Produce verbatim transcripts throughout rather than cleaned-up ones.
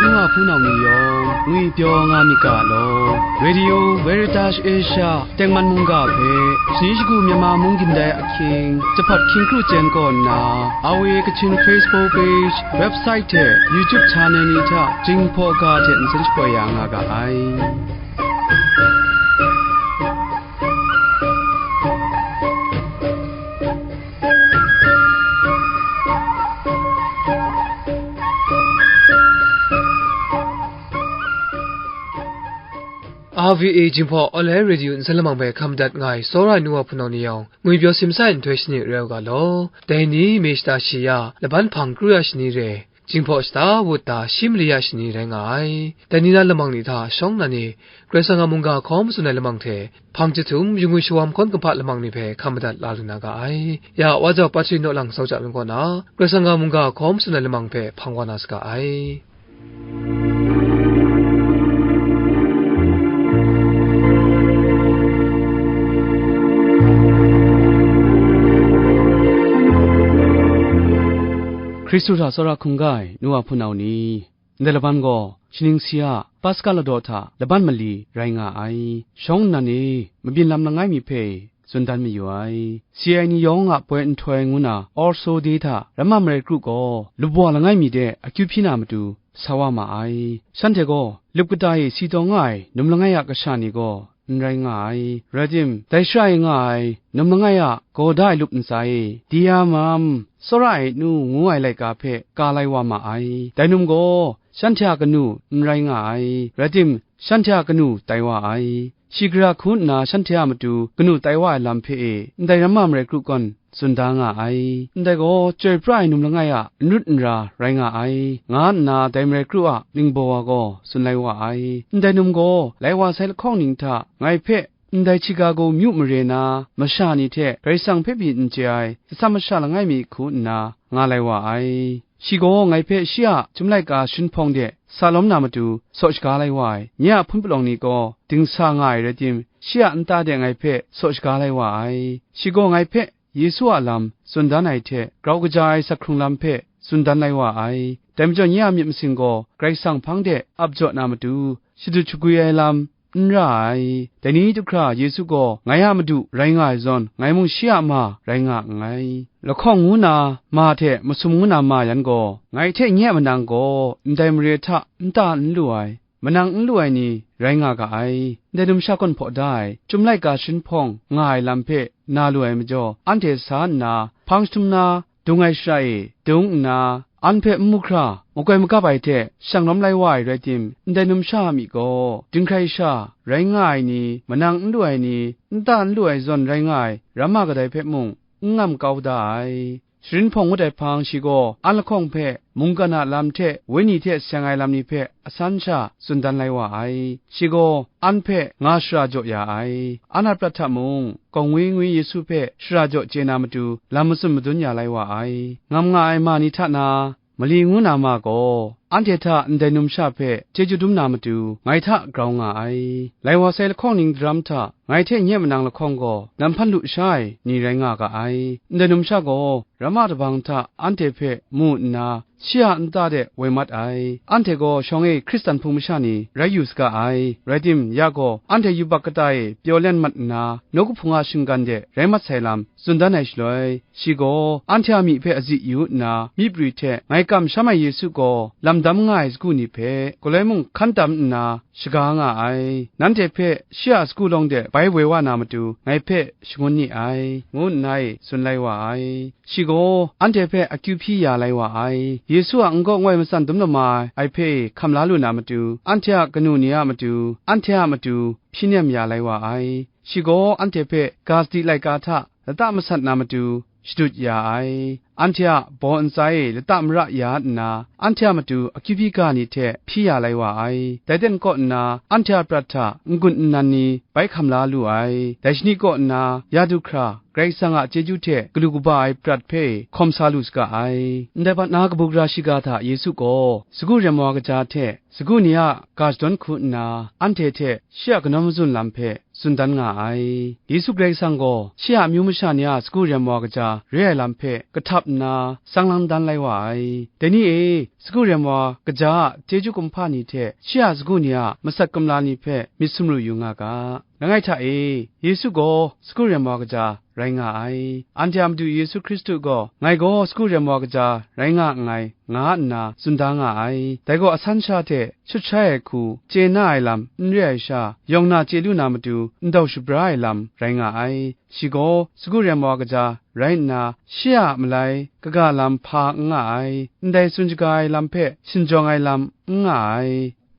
N wa hpunau ni yawng ngwipyaw nga myit ga law, Radio Veritas Asia tengman mungga hpe, shani shagu Myanmar mung gindai ahkying, jahpawt hkying kru chyen kaw nna, R V A Kachin Facebook page, website hte YouTube channel ni hta Jinghpaw ga hte nsen shapoi ya nga ga ai. R V A Jinghpaw Online Radio nsen lamang hpe hkam dat nga ai, tsawra ai nu wa hpunau ni yawng, ngwipyaw simsa ai nhtoi shani rai u ga law. Dai ni, May shata shi ya, laban hpang kru ya shani re, Jinghpaw shata wut da shi mali ya shani rai nga ai. Dai ni na lamang ni hta shawng nnan e, Karai Kasang a mungga hkawm tsun ai lamang hte, hpang jahtum, yu ngwi shawam hkawn kumhpa lamang ni hpe hkam madat la lu na ga ai. Ya, Wa Jau Patri Naw Lang Sau Hta Myit kaw na, Karai Kasang a mungga hkawm tsun ai lamang hpe hpang wa na saga ai. Hkristu hta tsawra hkungga ai nu wa hpunau ni, ndai laban gaw, shaning si a Paska ladaw hta laban mali rai nga ai. Shawng nnan e, mabyin lam langai mi hpe tsun dan mayu ai. Si ai ni yawng a poi nhtoi ngu na Orso de hta Ramma Marai Kru gaw, lubwa langai mi de akyu hpyi na matu sa wa ma ai. Shanhte gaw, lup kata e si taw nga ai num langai a kasha ni gaw, n rai nga ai. Rai tim, dai shara e nga ai num langai a gaw da ai lup ntsa e, Diamam, tsawra ai nu ngu ai laika hpe ka lai wa ma ai. Dai num gaw, shanhte a kanu n rai nga ai. Rai tim, shanhte a kanu tai wa ai. Shi gara hku nna shanhte a matu kanu tai wa ai lam hpe e, ndai Ramma Marai Kru gaw tsun da nga ai. Ndai gaw, chyoi pra ai num langai a n rut n ra rai nga ai, nga nna dai Marai Kru a ningbaw wa gaw tsun lai wa ai. Ndai num gaw, lai wa sai lahkawng ning hta ngai hpe, ndai Chicago myu mare na masha ni hte Karai Kasang hpe pyi n chye ai, atsam masha langai mi hku nna nga lai wa ai. Shi gaw ngai hpe shi a chyum laika sharin hpawng de sa lawm na matu saw shaga lai wa ai. Nye a hpun palawng ni gaw dingsa nga ai rai tim, shi a nta de ngai hpe saw shaga lai wa ai. Shi gaw ngai hpe Yesu a lam tsun dan ai hte grau kaja ai sak hkrung lam hpe tsun dan lai wa ai. Dai majaw nye a myit masin gaw Karai Kasang hpang de ap jaw na matu, shadut shagwi ai lam n ra ai. Dai ni du hkra Yesu gaw ngai a Madu rai nga ai zawn, ngai mung shi a ma rai nga nngai. Lahkawng ngu na ma hte masum ngu na ma yan gaw, ngai hte nye a manang gaw ndai mare hta nta n lu ai, manang n lu ai ni rai nga ga ai. Ndai numsha gawn hpaw da ai, chyum laika sharin hpawng nga ai lam hpe na lu ai majaw, anhte sa nna, hpang jahtum na dung ai shara e dung nna, an hpe n mu hkra, makoi magap ai hte shang lawm lai wa ai rai tim, ndai numsha a myi gaw, dinghkrai sha rai nga ai ni, manang n lu ai ni, nta n lu ai zawn rai nga ai ramma kadai hpe mung n ngam kau da ai. Sharin hpawng ngut ai hpang shi gaw, an lahkawng hpe mungkan a lam hte wenyi hte seng ai lam ni hpe asan sha tsun dan lai wa ai. Shi gaw an hpe nga shara jaw ya ai. An a prat hta mung, gaw ngwi ngwi Yesu hpe shara jaw chye na matu lam matsun madun ya lai wa ai. Ngam nga ai ma ni hta na, mali ngu na ma gaw, anhte hta ndai numsha hpe chyeju dum na matu, ngai hta grau nga ai. Lai wa sai lahkawng ning daram hta, ngai hte nye manang lahkawng gaw, lam hpan lu sha ai ni rai nga ga ai. Ndai numsha gaw, ramma tabang hta anhte hpe mu nna, shi a nta de woi mat ai. Anhte gaw shawng e Hkristan hpung masha ni rai yu saga ai. Rai tim, ya gaw, anhte yubak kata e pyaw len mat nna, nawku hpung a shinggan de rai mat sai lam tsun dan ai shaloi, shi gaw anhte a myi hpe azi yu nna, myi prwi hte ngai kamsham ai Yesu gaw lam dam nga ai sagu ni hpe, galoi mung hkan tam nna, shaga nga ai. Nanhte hpe shi a sagu lawng de bai woi wa na matu, ngai hpe shangun ni ai, ngu nna e tsun lai wa ai. Shi gaw anhte hpe akyu hpyi ya lai wa ai. Yesu a n-gaw n-goi matsan dum lama ai hpe hkam la lu na matu, anhte a kanu ni a matu, anhte a matu hpyi nem ya lai wa ai. Shi gaw anhte hpe ga sadi laika hta lata masat na matu shadut ya ai. Anhte a baw ntsa e lata mara ya nna, anhte a matu akyu hpyi ga ni hte hpyi ya lai wa ai. Dai ten kaw nna, anhte a prat hta n-gun nnan ni bai hkam la lu ai. Dai shani kaw nna, ya du hkra, Karai Kasang a chyeju hte galu kaba ai prat hpe hkawm sa lu saga ai. Ndai bat na kabu gara shiga hta Yesu gaw sagu rem wa kaja hte sagu ni a ga shadawn hku nna, anhte hte shi a kanawn mazun lam hpe tsun dan nga ai. Yesu Karai Kasang gaw shi a amyu masha ni a sagu rem wa kaja re ai lam hpe kahtap nna sang lang dan lai wa ai. Dai ni e, sagu rem wa kaja a chyeju kumhpa ni hte shi a sagu ni a masat kumla ni hpe myit sumru yu nga ga. Langai hta e, Yesu gaw sagu rem wa kaja rai nga ai. Anhte a Madu Yesu Hkristu gaw, "Ngai gaw sagu rem wa kaja rai nga nngai," nga nna tsun da nga ai. Dai gaw asan sha hte shut shai ai hku chye na ai lam n re ai sha, yawng na chye lu na matu ndau shabra ai lam rai nga ai. Shi gaw sagu rem wa kaja rai nna, shi a malai kaga lam hpa n nga ai. Ndai tsun shaga ai lam hpe shinjawng ai lam n nga ai.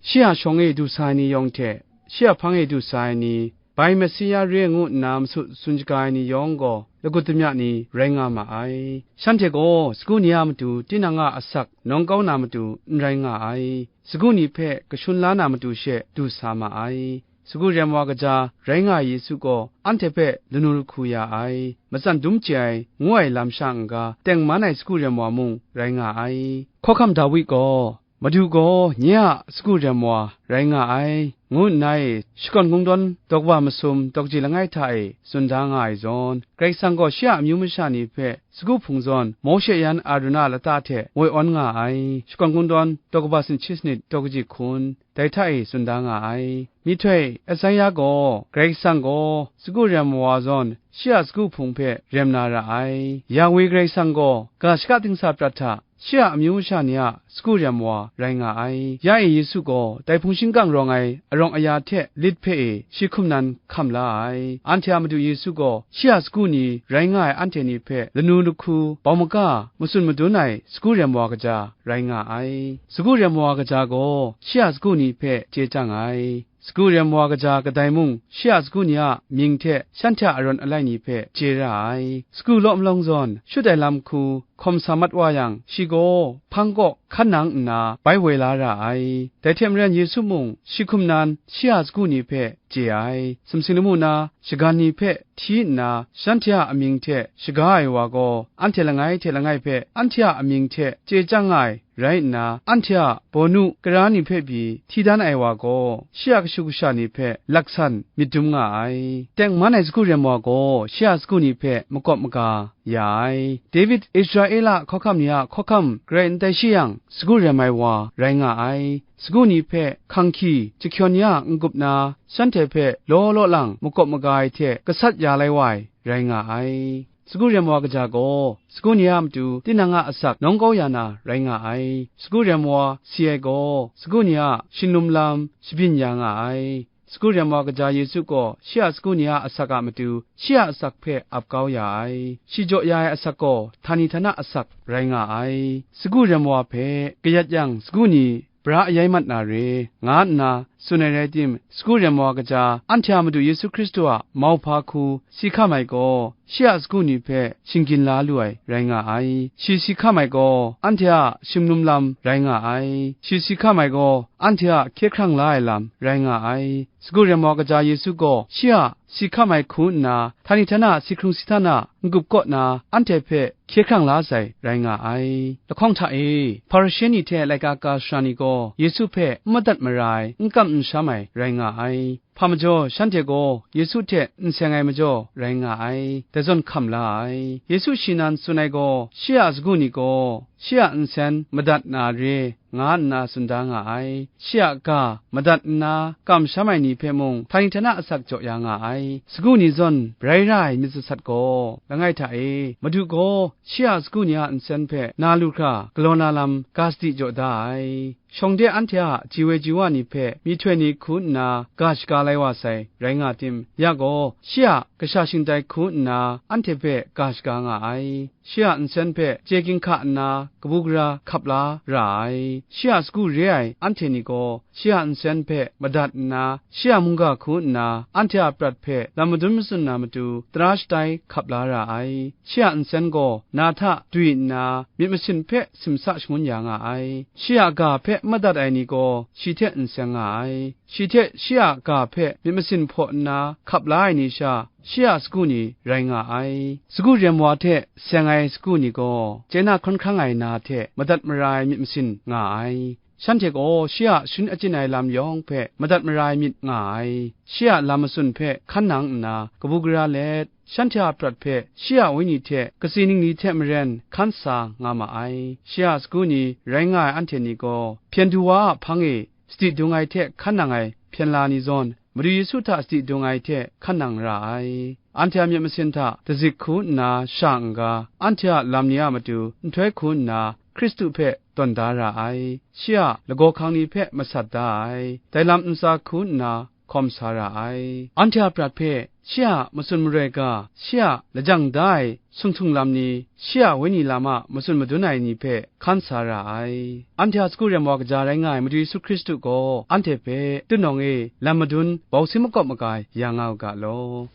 Shi a shawng e du sa ai ni yawng hte, shi a hpang e du sa ai ni, bai Mesia re ngu nna masut tsun shaga ai ni yawng gaw, lagut damya ni rai nga ma ai. Shanhte gaw sagu ni a matu tinang a asak nawng kau na matu n rai nga ai. Sagu ni hpe kashun la na matu she du sa ma ai. Sagu rem wa kaja rai nga ai Yesu gaw anhte hpe lanu lahku ya ai, matsan dum chye ai, ngu ai lam sha n-ga, tengman ai sagu rem wa mung rai nga ai. Hkawhkam Dawi gaw, "Madu gaw nye a sagu rem wa rai nga ai," ngu nna e, Shakawn Kungdawn daw kaba masum daw kaji langai hta e tsun da nga ai zawn, Karai Kasang gaw shi a amyu masha ni hpe sagu hpung zawn Mawshe yan Aruna lata hte woi awn nga ai. Shakawn Kungdawn daw kaba sanit shi sanit daw kaji hkun, dai hta e tsun da nga ai. Myihtoi Esaia gaw, Karai Kasang gaw sagu rem wa zawn shi a sagu hpung hpe rem na ra ai. Yawe Karai Kasang gaw ga shaka dingsa prat hta shi a amyu masha ni a sagu rem wa rai nga ai. Ya e Yesu gaw dai hpung shingkang rawng ai arawng aya hte lit hpe e shi hkum nan hkam la ai. Anhte a Madu Yesu gaw shi a sagu ni rai nga ai anhte ni hpe lanu lahku, bau maga, matsun madun ai sagu rem wa kaja rai nga ai. Sagu rem wa kaja gaw shi a sagu ni hpe chye chyang ai. Sagu rem wa kaja kadai mung, shi a sagu ni a mying hte shanhte a arawn alai ni hpe chye ra ai. Sagu law malawng zawn shut ai lam hku hkawm sa mat wa yang, shi gaw hpang kaw hkan nang nna bai woi la ra ai. Dai hte maren Yesu mung shi hkum nan shi a sagu ni hpe chye ai. Sumsing lamu na shagan ni hpe hti nna, shanhte a amying hte shaga ai wa gaw, anhte langai hte langai hpe anhte a amying hte chye chyang nga ai rai nna, anhte a bawnu kara ni hpe pyi hti dan ai wa gaw, shi a kashu kasha ni hpe laksan myit dum nga ai. Tengman ai sagu rem wa gaw, shi a sagu ni hpe makawp maga ya ai. David Israela hkawhkam ni a hkawhkam garai n tai shi yang, sagu rem ai wa rai nga ai. Sagu ni hpe hkanghki jahkyawn ya n-gup na, shanhte hpe law law lang makawp maga ai hte gasat ya lai wa ai rai nga ai. Sagu rem wa kaja gaw, sagu ni a matu tinang a asak nawng kau ya na rai nga ai. Sagu rem wa si ai gaw, sagu ni a shinglum lam shabyin ya nga ai. Sagu rem wa kaja Yesu gaw shi a sagu ni a asak a matu shi a asak hpe ap kau ya ai. Shi jaw ya ai asak gaw htani htana asak rai nga ai. Sagu rem wa hpe kayat yang sagu ni bra ayai mat na re, nga nna tsun ai rai tim, sagu rem wa kaja anhte a Madu Yesu Hkristu a mauhpa hku si hkam ai gaw, shi a sagu ni hpe shinggyin la lu ai rai nga ai. Shi si hkam ai gaw, anhte a shinglum lam rai nga ai. Shi si hkam ai gaw, anhte a hkye hkrang la ai lam rai nga ai. Sagu rem wa kaja Yesu gaw, shi a si hkam ai hku nna, htani htana si hkrung si htan a n-gup kaw na, anhte hpe hkye hkrang la sai rai nga ai. Lahkawng hta e, Hparishe ni hte laika ka sara ni gaw Yesu hpe n madat mara ai, n kam n sham ai rai nga ai. Hpa majaw, shanhte gaw Yesu hte n seng ai majaw rai nga ai, dai zawn hkam la ai. Yesu shi nan tsun ai gaw, shi a sagu ni gaw shi a nsen madat na re, nga nna tsun da nga ai. Shi a ga madat nna kamsham ai ni hpe mung htani htana asak jaw ya nga ai. Sagu ni zawn rai ra ai myit sasat gaw, langai hta e, Madu gaw shi a sagu ni a nsen hpe na lu hkra galaw na lam ga sadi jaw da ai. Shawng de anhte a ji woi ji wa ni hpe myihtoi ni hku nna ga shaga lai wa sai rai nga tim, ya gaw, shi a kasha shingtai hku nna anhte hpe ga shaga nga ai. Shi a nsen hpe chye ginhka nna kabu gara hkap la ra ai. Shi a sagu re ai anhte ni gaw, shi a nsen hpe madat nna, shi a mungga hku nna, anhte a prat hpe lam madun matsun na matu, tara shatai hkap la ra ai. Shi a nsen gaw na hta dwi nna, myit masin hpe simsa shangun ya nga ai. Shi a ga hpe n madat ai ni gaw shi hte n seng nga ai. Shi hte shi a ga hpe myit masin hpaw nna hkap la ai ni sha, shi a sagu ni rai nga ai. Sagu rem wa hte seng ai sagu ni gaw, chye na hkawn hkrang ai na hte madat mara ai myit masin nga ai. Shanhte gaw shi a sharin achyin ai lam yawng hpe madat mara ai myit nga ai. Shi a lam matsun hpe hkan nang nna, kabu gara let, shanhte a prat hpe shi a wenyi hte katsi ningli hte maren hkan sa nga ma ai. Shi a sagu ni rai nga ai anhte ni gaw, hpyen du wa a hpang e sadi dung ai hte hkan nang ai hpyen la ni zawn, Madu Yesu hta sadi dung ai hte hkan nang ra ai. Anhte a myit masin hta dazik hku nna sha n-ga, anhte a lam ni a matu nhtoi hku nna Hkristu hpe tawn da ra ai. Shi a lagaw hkang ni hpe masat da ai. Dai lam ntsa hku nna hkawm sa ra ai. Anhte a prat hpe shi a matsun maroi ga, shi a lajang da ai sung htung lam ni, shi a wenyi lam a matsun madun ai ni hpe hkan sa ra ai. Anhte a sagu rem wa kaja rai nga ai Madu Yesu Hkristu gaw anhte hpe tunawng e lam madun bau sin makawp maga ya nga u ga law.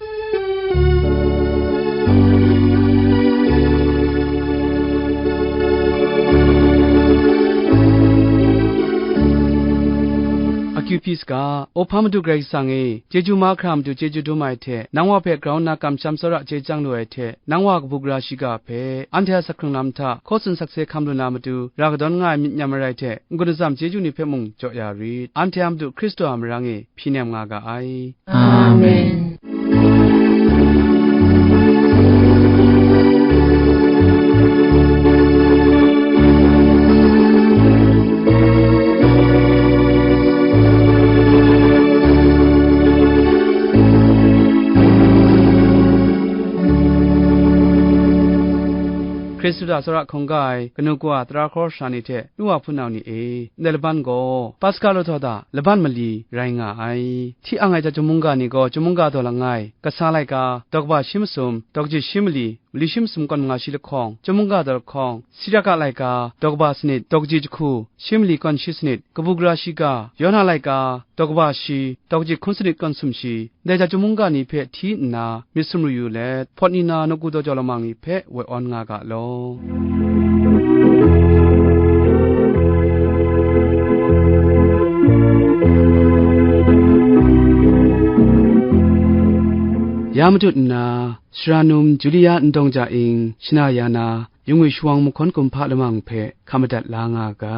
Akyu hpyi saga, Awhpa Madu Karai Kasang e, chyeju mahkra matu chyeju dum ai hte, nang wa hpe grau nna kamsham tsawra chye chyang lu ai hte, nang wa kabu gara shiga hpe, anhte a sakhkrung lam hta hkaw tsun sakse hkam lu na matu, ra kadawn nga ai myit nyam marai hte, n-gun atsam chyeju ni hpe mung jaw ya rit. Anhte a Madu Hkristu a marang e hpyi nem nga ga ai. Amen. Hkristu hta tsawra hkungga ai kanu kawa tara hkawra sara ni hte, nu wa hpunau ni e, ndai laban gaw Paska lahtaw hta laban mali rai nga ai. Hti ang ai chyum mungga ni gaw, chyum mungga daw langai, kasa laika, daw kaba shi masum, daw kaji shi mali, mali shi masum kawn manga shi lahkawng, chyum mungga daw lahkawng, Siraka laika, daw kaba sanit, daw kaji jahku, shi mali kawn shi sanit, kabu gara shiga, Yawna laika, daw kaba shi, daw kaji hkun sanit kawn sum shi, ndai chyum mungga ni hpe hti nna myit sumru yu let, hpawt ni na nawku daw jau lamang ni hpe woi awn nga ga law. Ya matut nna, Sara num Julia Ndawng Ja Ing, shana ya na, Yungwi Shawang mahkawn kumhpa lamang hpe hkap madat la nga ga.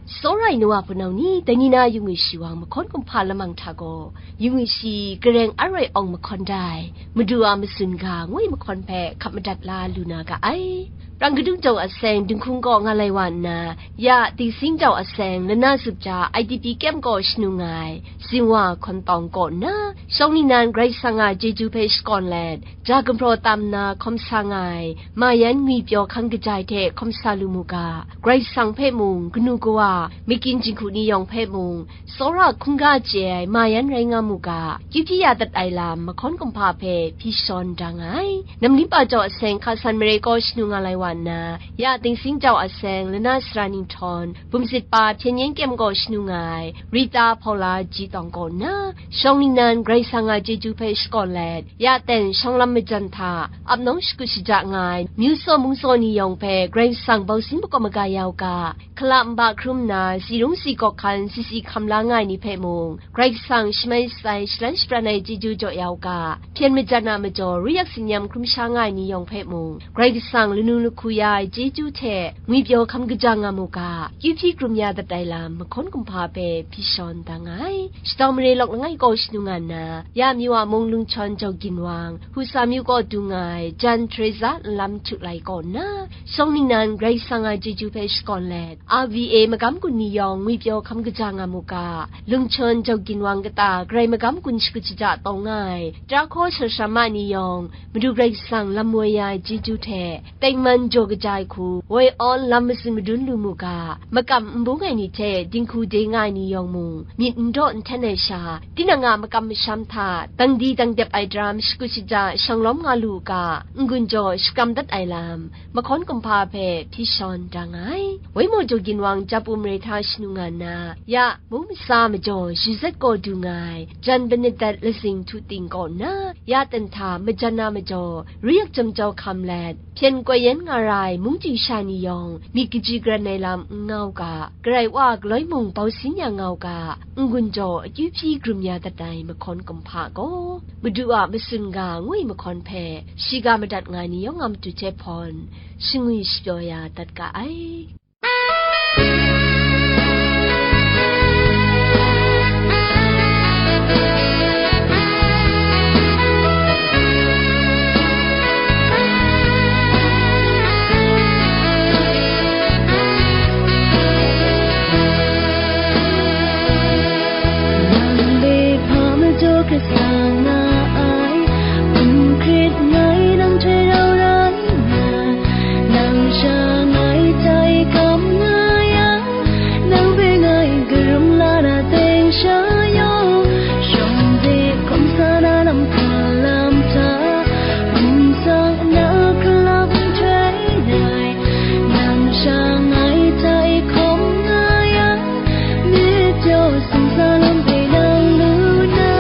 Tsawra ai nu wa hpunau ni, dai ni na Yungwi Shawang mahkawn kumhpa lamang hta gaw, Yungwi shi gareng aroi awng mahkawn dai, Madu a matsun ga ngwi mahkawn hpe hkap madat la lu na ga ai. Prang kadung jau a seng dinghkung kaw nga lai wa nna, ya dingsing jau a seng lana zup ja I D P kyem kaw shanu nga ai, Zingwa hkawn tawng kaw nna, shawng ningnan Karai Kasang a chyeju hpe shakawn let, ja gumhpraw tam nna hkawm sa nga ai, Mayan ngwipyaw hkam kaja ai hte hkawm sa lu mu ga, Karai Kasang hpe mung, kanu kawa, makyin jinghku ni yawng hpe mung, tsawra hkungga chye ai Mayan rai nga mu ga, kyu hpyi ya dat ai lam mahkawn kumhpa hpe hpyi shawn da nga ai. Namlimpa jau a seng hka san mare kaw shanu nga lai wa nna, ya dingsing jau a seng lana sara ninghtawn, bumsit pa hpyen yen kyem kaw shanu nga ai, Rita Hpaula ji tawng kaw nna, shawng ningnan Karai Kasang a chyeju hpe shakawn let, ya ten shawng lam majan hta, ap nawng shakut shaja nga ai, myu tsaw mung tsaw ni yawng hpe Karai Kasang bau sin makawp maga ya u ga, hkala nba hkrum nna, si rung si gawk hkan si si hkam la nga ai ni hpe mung, Karai Kasang shamai shatsai shalan shapran ai chyeju jaw ya u ga, hpyen majan a majaw ruyak sinyam hkrum sha nga ai ni yawng hpe mung, Karai Kasang lanu lahku ya ai chyeju hte ngwipyaw hkam kaja nga mu ga, kyu hpyi krum ya dat ai lam mahkawn kumhpa hpe hpyi shawn da nga ai. Shadaw mare lawk langai kaw shanu nga nna, ya myu a mung lungchawn jau ginwang, Husa myu kaw dung nga ai, Jan Teresa nlam htuk lai kaw nna, shawng ningnan Karai Kasang a chyeju hpe shakawn let, R V A magam gun ni yawng ngwipyaw hkam kaja nga mu ga, lungchawn jau ginwang kata Karai magam gun shakut shaja tawng nga ai, tara hkaw sara shama ni yawng, Madu Karai Kasang lam woi ya ai chyeju hte, tengman n jaw kaja ai hku, woi awn lam matsun madun lu mu ga, makam n bung ai ni hte dinghku de nga ai ni yawng mung, myit n daw n hten ai sha, tinang a makam masham hta dang di dang dep ai daram shakut shaja shanglawm nga lu u ga, n-gun jaw shakram dat ai lam, mahkawn kumhpa hpe hpyi shawn da nga ai. Woi maw jaw ginwang Japu mare hta shanu nga nna, ya, mung masa majaw shi zat kaw du nga ai, jan Benedet lazing htu ting kaw nna, ya ten hta majan na majaw, ru yak jam jau hkam let, hpyen koi yan nga ra ai mung chyu sha ni yawng, myit kaji garan ai lam n nga u ga, Karai Wa a galoi mung bau sin ya nga u ga, n-gun jaw akyu hpyi grum ya dat ai mahkawn kumhpa gaw, Madu a matsun ga ngu ai mahkawn hpe, shiga madat nga ai ni yawng a matu hte hpawn, shangwi shapyaw ya dat ga ai. Nang le hpa majaw kasa nga ai, n hkrit ngai nang hte rau rai nga, nang sha ngai tai kam nga yang, nang hpe ngai karum la na teng sha yawng, shawng de hkawm sa na lam hka lam hta, hkum sa na hkra lam nhtoi rai, nang sha ngai tai hkawm nga yang, myit pyaw sumsa lam hpe nang lu na.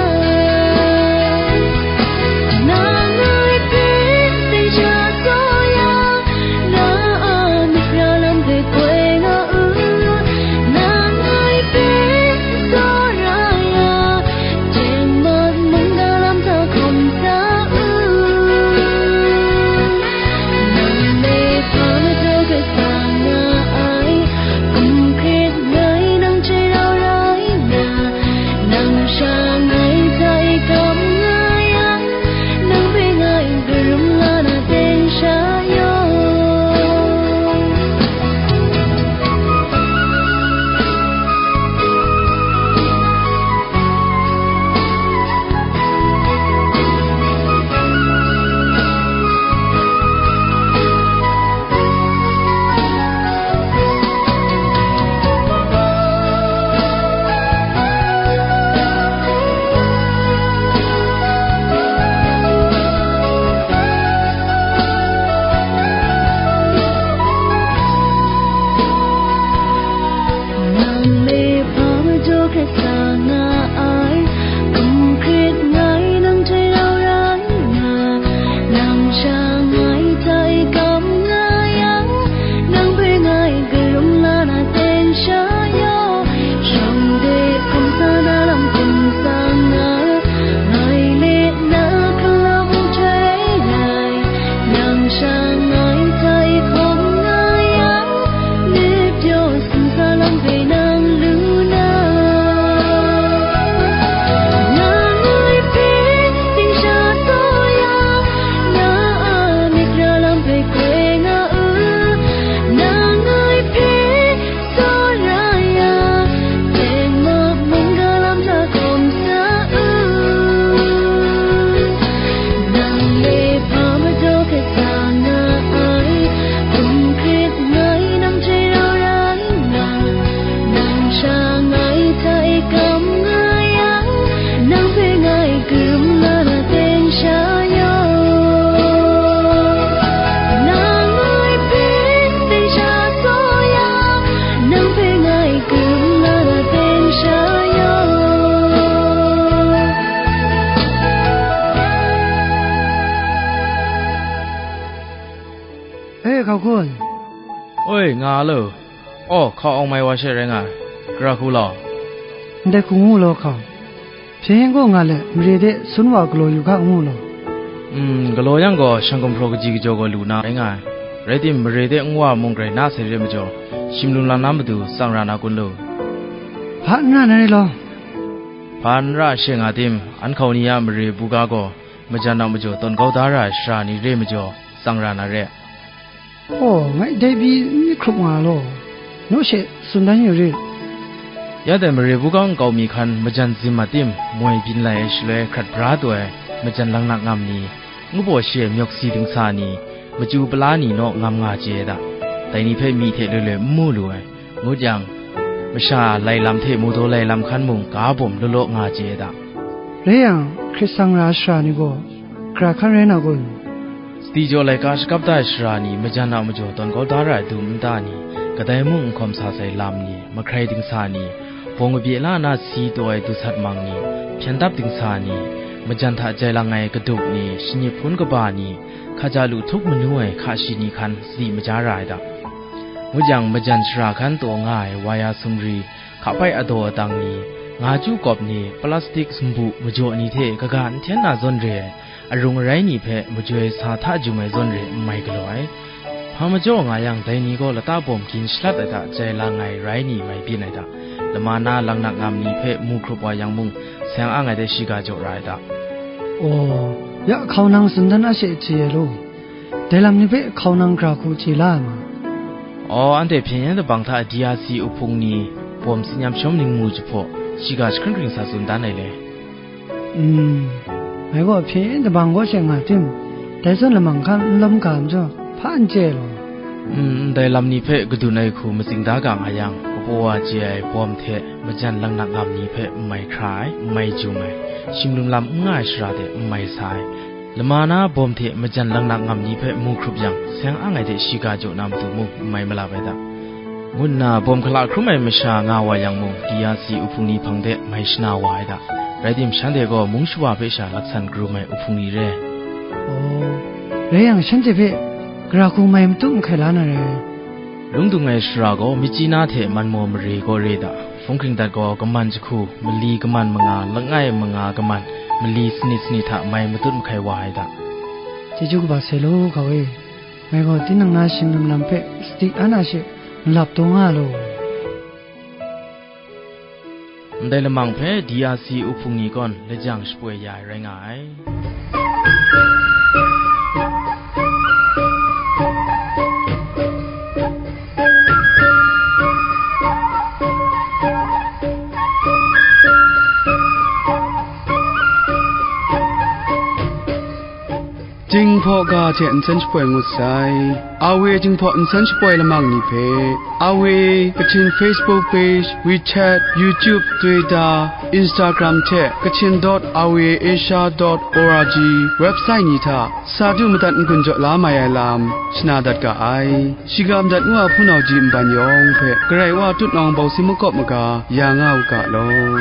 Nang ngai hpe seng sha tsaw yang, na a myit ra lam hpe koi nga u. Nang ngai hpe tsawra ya, tengman mungga lam hta hkawm sa u. Nang le hpa majaw kasa nga ai, n hkrit ngai nang hte rau rai nga, nang sha ngai tai kam nga yang, nang hpe ngai karum la na teng sha yawng. Nang le hpa majaw hkrat sa nga ai, n hkrit ngai nang hte rau rai nga, nang sha ngai tai kam nga yang, nang hpe ngai karum la na teng sha yawng, shawng de hkum sa na lam hkum sa nga, ngai le na hkra lam nhtoi rai, nang sha ngai tai hkawm nga yang, myit pyaw sumsa lam hpe nang lu na. Nang ngai hpe seng sha tsaw yang, na a myit ra lam hpe koi nga u. Nang ngai hpe tsawra ya, tengman mungga lam hta hkawm sa u. Nang le hpa majaw hkrat sa nga ai, n hkrit ngai nang hte rau rai nga, nang sha ngai tai kam nga yang, nang hpe ngai karum la na teng sha yawng, nang ngai hpe seng sha tsaw yang, nang hpe ngai karum la na teng sha yawng. E, hkau hkun. Oi, nga lo. Aw, hkau awng mai wa she rai nga ai. Gara hku law. Ndai hku ngu law hkau. Hpyen yen gaw nga let, mare de sun wa galaw yu ga ngu law. Mm, galaw yang gaw, shang gumhpraw kaji kajaw gaw lu na rai nga ai. Rai tim, mare de nwa mung grai na sai re majaw, shim lum lang na matu tsang ra na kun lu? Hpa n ra na rai law. Hpa n ra she nga tim, an hkau ni a mare buga gaw, majan a majaw tawn kau da ra ai sara ni re majaw, tsang ra na re. Aw, ngai dai pyi n myit hkrup nga law, naw she tsun dan yu rit. Ya dai mare buga nkau mi hkan majan zim a tim moi byin lai ai shaloi hkrat bra taw ai majan langnak ngam ni, ngu baw shi ai myawk si dingsa ni, machyu pala ni naw ngam nga chye ai da. Dai ni hpe myi hte loi loi n mu lu ai, ngut yang, masha lai lam hte mawdaw lai lam hkan mung ga bawm law law nga chye ai da. Rai yang, hkrit sang ra ai sara ni gaw, gara hkan rai na kun? Sadi jaw laika shakap da ai sara ni, majan a majaw tawn kau da ra ai dum nta ni, kadai mung n hkawm sa sai lam ni, mahkrai dingsa ni, bawng kabye la na si taw ai dusat mang ni, hpyen dap dingsa ni, majan hta jai lang ai kaduk ni, shangyip hpun kaba ni, hkaja lu htup manu ai hka shi ni hkan sadi maja ra ai da. Ngut yang, majan shara hkan taw nga ai waya sumri, hkapai adaw adang ni, nga chyu kawp ni, plastik sumbu majaw ni hte kaga n hten na zawn re ai, arung arai ni hpe majoi sa hta jung ai zawn re n mai galaw ai. Hpa majaw nga yang, dai ni gaw lata bawm gin shalat ai hta jai lang ai rai ni mai byin ai hta, lama na langnak ngam ni hpe mu hkrup wa yang mung, seng ang ai de shiga jaw ra ai hta. Aw, ya hkau nang tsun dan a she hti ai law, dai lam ni hpe hkau nang gara hku hti la ai ma? Aw, anhte hpyen yen dabang hta D R C uhpung ni bawm tsin yam shawm ningmu jahpaw, shiga jahkring kring sa tsun dan ai le. Mm, ngai gaw hpyen yen dabang kaw she nga tim, dai zawn lamang hkan n lawm ga majaw, hpa n chye law. Mm, ndai lam ni hpe gadun ai hku matsing da ga nga yang, kapaw wa chye ai bawm hte majan langnak ngam ni hpe n mai hkra ai, n mai jum ai, shimlum lam n nga ai shara de n mai sa ai, lama na bawm hte majan langnak ngam ni hpe mu hkrup yang, seng ang ai de shiga jaw na matu mung n mai malap ai da. Ngu nna bawm hkala hkrum ai masha nga wa yang mung, D R C uhpung ni hpang de mai shana wa ai da. Rai tim, shanhte gaw mung shawa hpe sha laksan karum ai uhpung ni re. Aw, rai yang, shanhte hpe gara hku mai matut mahkai la na re. Lung dung ai shara gaw myit chyi na hte man maw mare gaw re da. Hpung hkring dat gaw kaman jahku, mali kaman manga, langai manga kaman, mali sanit sanit hta mai matut mahkai wa ai da. Chyeju kaba sai law hkau e. Ngai gaw tinang na shimlum lam hpe sadi an a she malap taw nga law. Ndai lamang hpe D R C uhpung ni gawn lajang shapoi ya ai rai nga ai. Jinghpaw ga hte nsen shapoi ngut sai. R V A Jinghpaw nsen shapoi lamang ni hpe, R V A Kachin Facebook page, WeChat, YouTube, Twitter, Instagram hte Kachin dot R V A Asia dot O R G website ni hta sa du madat n-gun jaw la mai ai lam shana dat ga ai. Shiga madat ngu a hpunau ji nban yawng hpe garai wa tut nawng bau si makawp maga ya nga u ga law.